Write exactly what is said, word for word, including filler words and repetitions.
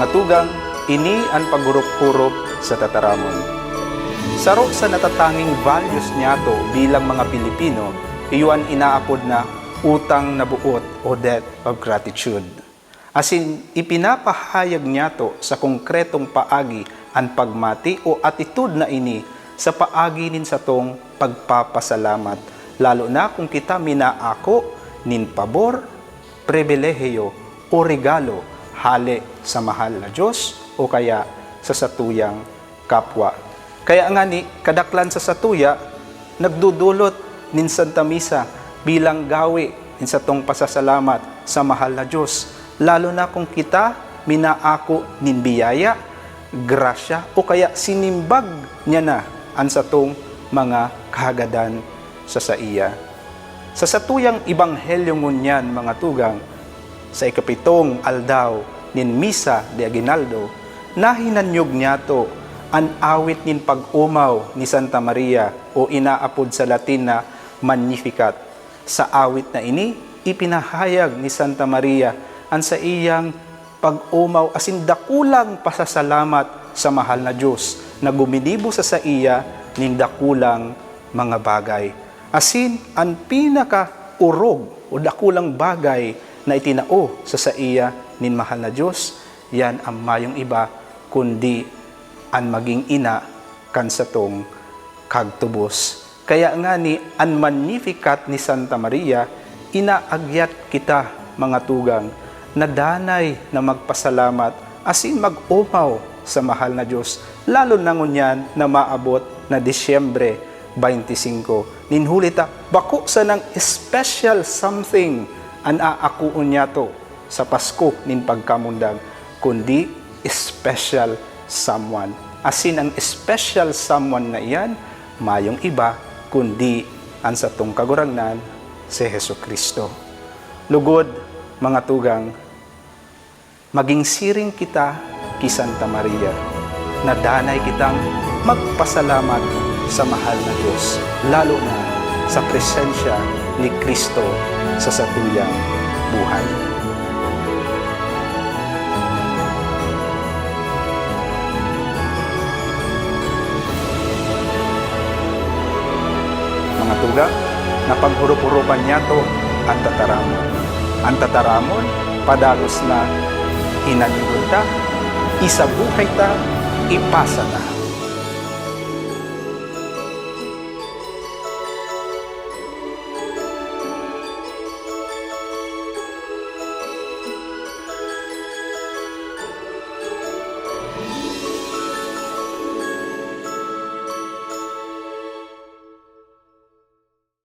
Mga tugang, ini an paghurup-hurup sa tataramon. Saro sa natatanging values niyato bilang mga Pilipino, iyo an inaapod na utang na boot o debt of gratitude. Asin ipinapahayag niyato sa konkretong paagi an pagmati o atitod na ini sa paagi nin satong pagpapasalamat, lalo na kung kita minaako nin pabor, pribilehiyo o regalo hale sa mahal na Dios o kaya sa satuyang kapwa. Kaya ngani, kadaklan sa satuya nagdodolot nin Santa Misa bilang gawi nin satong pasasalamat sa mahal na Dios, lalo na kung kita minaako nin biyaya, grasya, o kaya sinimbag niya na an satong mga kahagadan sa saiya. Sa satuyang ebanghelyo ngunyan, mga tugang, sa ikapitong aldaw nin Misa de Aguinaldo, nahinanyog niyato an awit nin pag-omaw ni Santa Maria o inaapod sa Latin na Magnificat. Sa awit na ini, ipinahayag ni Santa Maria an saiyang pag-omaw asin dakulang pasasalamat sa mahal na Dios na guminibo sa saiya nin dakulang mga bagay. Asin an pinakaorog o dakulang bagay na itinao sa saiya nin mahal na Dios, yan an mayong iba kundi an maging ina kan satong kagtubos. Kaya ngani, an Magnificat ni Santa Maria inaagyat kita, mga tugang, na danay na magpasalamat asin mag-omaw sa mahal na Dios, lalo na ngunyan na maabot na Disyembre twenty-five. Nin huli ta, bako sanang special something an aakoon niyato sa Pasko nin pagkamundag, kundi special someone. Asin an special someone na iyan, mayong iba kundi an satong Kagurangnan, si Jesu-Cristo. Lugod, mga tugang, maging siring kita ki Santa Maria, na danay kitang magpasalamat sa mahal na Dios, lalo na sa presensya ni Cristo sa satuyang buhay. Mga tugang, napaghurup-hurupan niyato an tataramon. An tataramon, padagos na, hinanyugon ta, isabuhay ta, ipasa ta.